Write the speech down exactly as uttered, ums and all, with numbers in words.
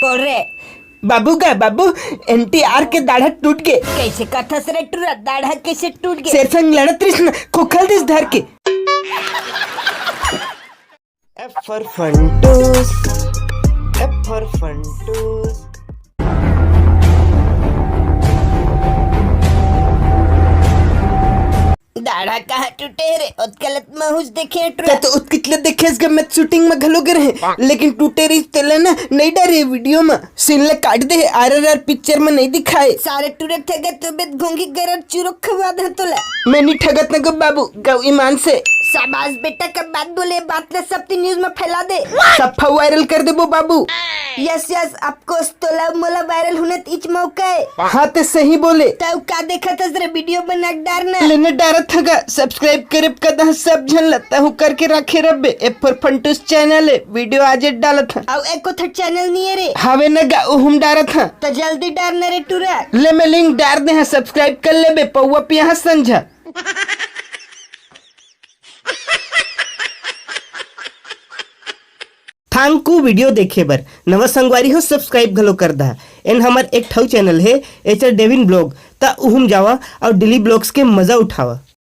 कोन रे? बाबू गा बाबू, एनटीआर के दाढ़ा टूट गे। कइसे कथस रे टुरा, दाढ़ा कइसे टूट गे? शेर संग लड़त रिस न, खोखल दिस धर के। F for Funtoos, F for Funtoos। दाढ़ा कहाँ टूटे रे? ओतका ल त महूँच देखे टुरा। त ओतकिच ल देखेस ग, मैं शूटिंग म घलो गे रहें, लेकिन टूटे रहिस तेला न नइ डारे वीडियो म। सीन ल काट दे हे, आरआरआर पिक्चर म नइ दिखाए। सारे टुरा ठगत होबे त घोंघी गरर चुरो खवा दे तोला। मैं नइ ठगत न ग बाबू, गव ईमान से। शाबाश बेटा, का बात बोले, बात ल सब ती न्यूज म फैला दे। सब वायरल कर देबो बाबू। यस यस, ऑफ कोर्स, तोला मोला वायरल होने त इच मौका हे। हाँ, ते सही बोले। तउ का देखत हस रे, वीडियो बना के डार न। ले न डारत हँव गा, सब्सक्राइब करे कदहँव सब झन ल, तहूँ करके राखे रबे। F for Funtoos चैनल हे, वीडियो आजे डालत हँव। अउ एको ठो चैनल नइ हे रे। हावे न गा, ओहू म डारत हँव। त जल्दी डार न रे टुरा। ले मैं लिंक डार दे हँव, सब्सक्राइब कर लेबे, पौवा पिया हँव संझा। Thank you वीडियो देखे बर। नवा संगवारी हो, सब्सक्राइब घलो कर दहा। एन हमर एक ठउ चैनल हे, एचआर डेविन ब्लॉग, त उहू म जावा अउ डेली ब्लॉग्स के मजा उठावा।